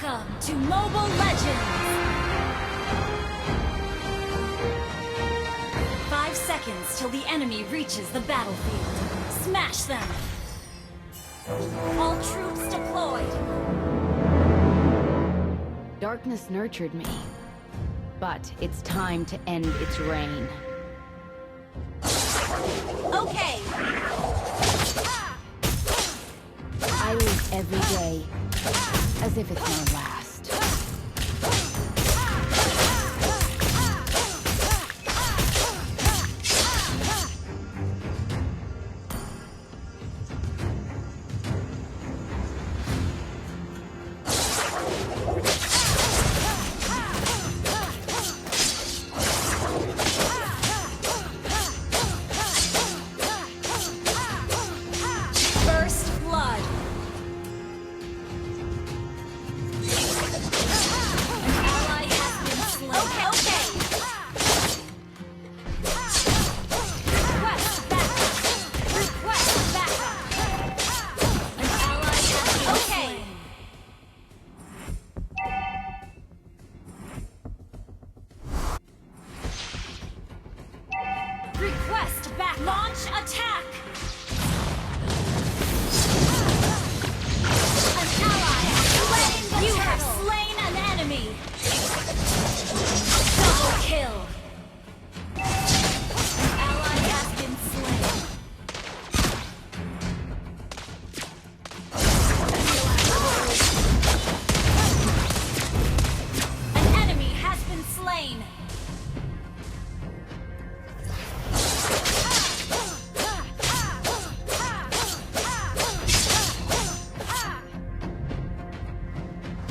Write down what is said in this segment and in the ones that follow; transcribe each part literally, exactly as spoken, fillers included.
Welcome to Mobile Legends! Five seconds till the enemy reaches the battlefield. Smash them! All troops deployed! Darkness nurtured me, but it's time to end its reign. Okay! I live every day as if it's my last. First blood. An ally has been slain. Okay, okay. Request backup. Request backup. An ally has been slain. Request back. Launch attack. An ally has slain the You have turtle. Slain an enemy. Double kill. An ally has been slain. An enemy has been slain.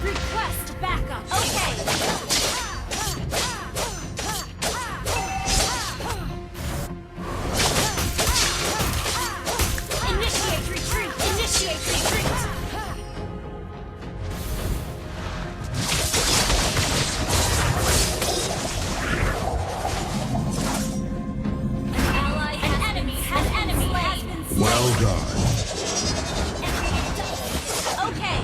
Request backup. Okay. Initiate retreat. Initiate retreat. An ally, an enemy, an enemy has been slain. Well done. Okay.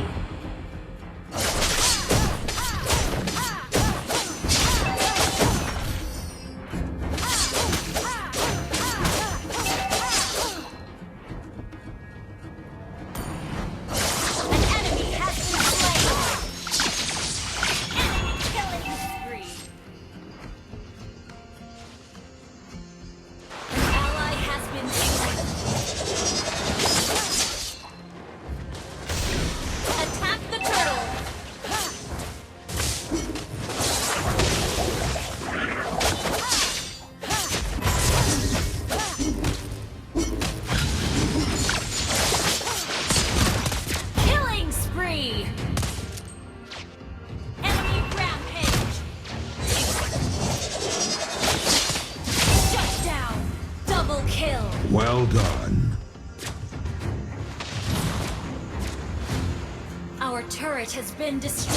Well done. Our turret has been destroyed.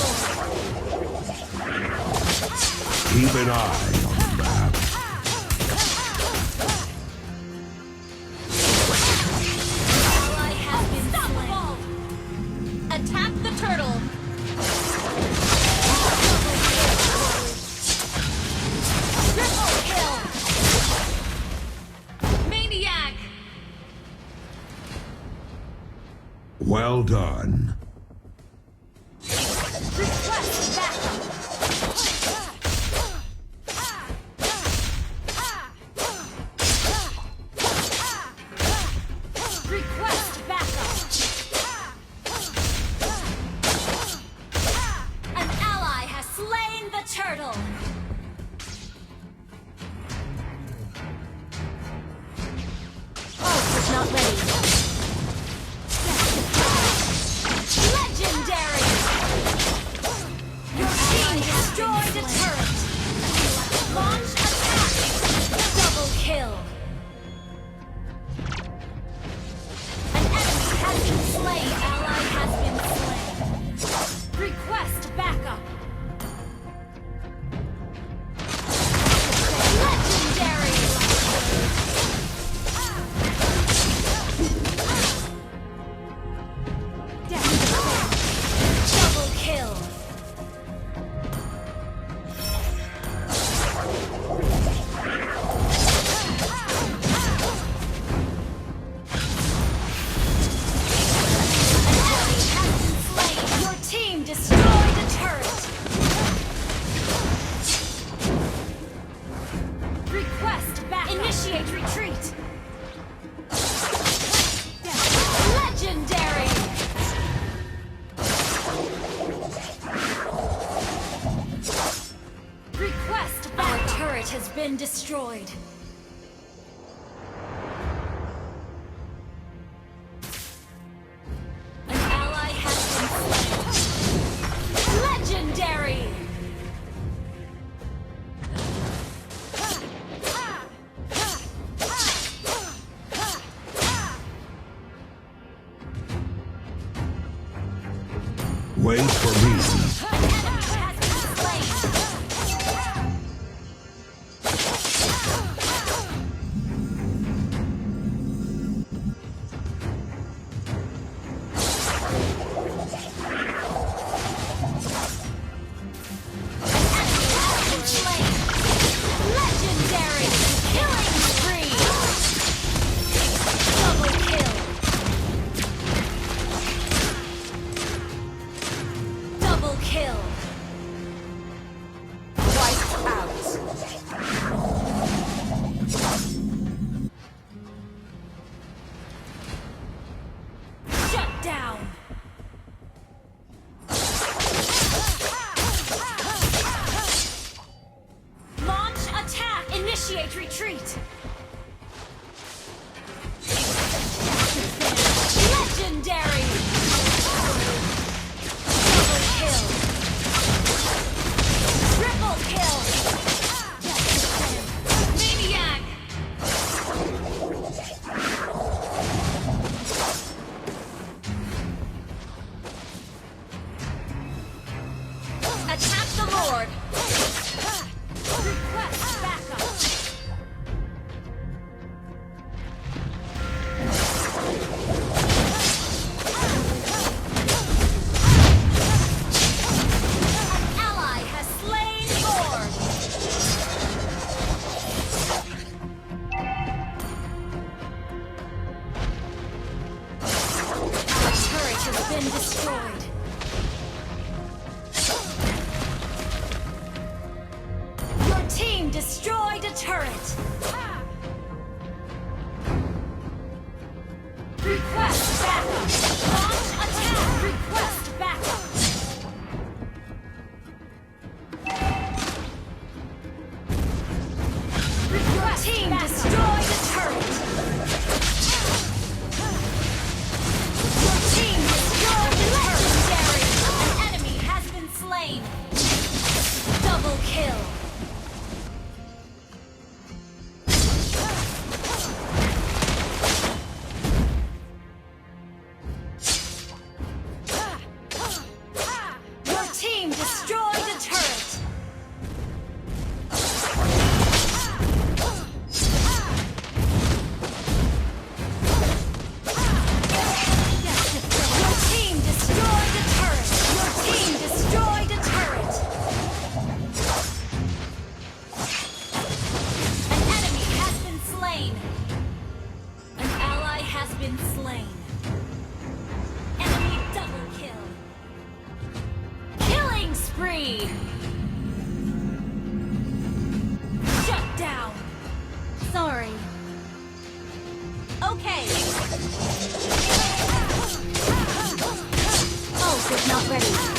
Keep an eye on that. Ally has been slain. Attack the turtle. Triple kill. Maniac. Well done. Request backup. Request backup. An ally has slain the turtle. Ult is not ready. Legendary! Your team destroyed a turret. Launch attack. Double kill. An enemy has been slain. Ally has been slain. Request backup. Legendary! Double kill. Your team destroyed a turret. Request back. Initiate retreat. Legendary. Request back. Our turret has been destroyed. An ally has been slain. Legendary! Wait for me. Been slain. Enemy double kill. Killing spree. Shut down. Sorry. Okay. Ult is not ready.